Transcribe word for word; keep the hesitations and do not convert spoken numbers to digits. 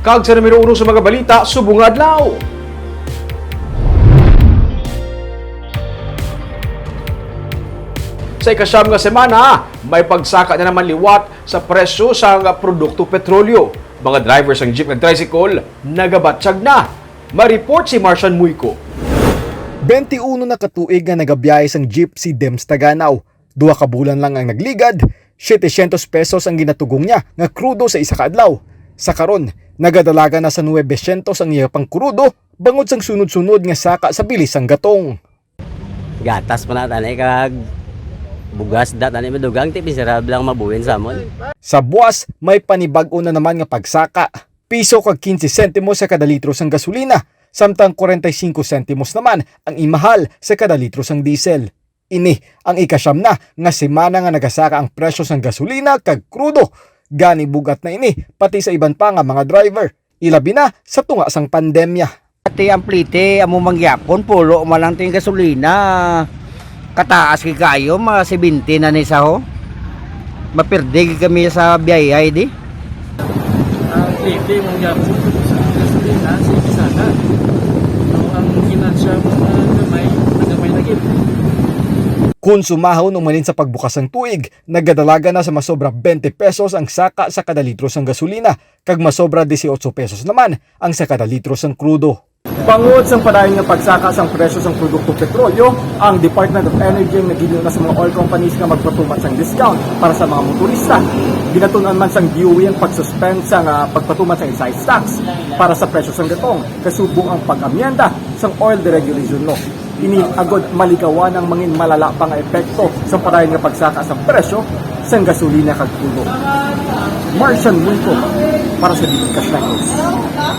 Kag sa numero uno sa mga balita subong nga adlaw. Sa ikasyam nga semana, may pagsaka na naman liwat sa presyo sa mga produkto petrolyo. Mga driver sang jeep kag tricycle nagabatyag na. May report si Marcian Muyko. Twenty-uno na ka tuig nga nagabiyahe sang jeep si Dems Taganaw. Duha ka bulan lang ang nagligad, setecientos pesos ang ginatugong niya nga krudo sa isa ka adlaw. Sa karon, nagadalagan na sa nuwebesyentos ang iya pang krudo bangod sang sunod-sunod nga saka sa bili sang gatong. Gatas pa na tani kag bugas da tani madugang ti miserable lang mabuhin sa amon. Sa buwas, may panibag-o na naman nga pagsaka. Piso kag kinse sentimos sa kada litro sang gasolina, samtang kwarenta y singko sentimos naman ang imahal sa kada litro sang diesel. Ini ang ikasyam na nga semana nga nagasaka ang presyo sang gasolina kag krudo. Gani bug-at na ini pati sa iban pa nga mga driver, ilabi na sa tunga sang pandemya. Ati ang plite, amo mangyapon, pulo man lang ting gasolina. Kataas kay kayo, mga seventy na ni sa ho. Mapirdi gid kami sa biyayay di. Ang plete, mangyapon, sa gasolina, sa isa na. No, ang ginansya mo na gamay, na gamay na gid. Kung sumahon umalin sa pagbukas sang tuig, nagadalagan na sa masobra twenty pesos ang saka sa kada litro sang gasolina, kag masobra dieciocho pesos naman ang sa kada litro sang krudo. Bangod sang padayon nga pagsaka sang presyo sang produkto petrolyo, ang Department of Energy ang naghimo na sa mga oil companies nga magpatuman sang discount para sa mga motorista. Ginatun-an man sang D O E ang pag-suspend sang, ah, pagpatuman sang excise tax para sa presyo sang gatong, kasubong ang pag-amyenda sang oil deregulation law. Ini agod maligawan ang mangin malala pa nga epekto sang padayon nga pagsaka sang presyo sang gasolina kag krudo. Marcian Muyko para sa Dilikas Negros.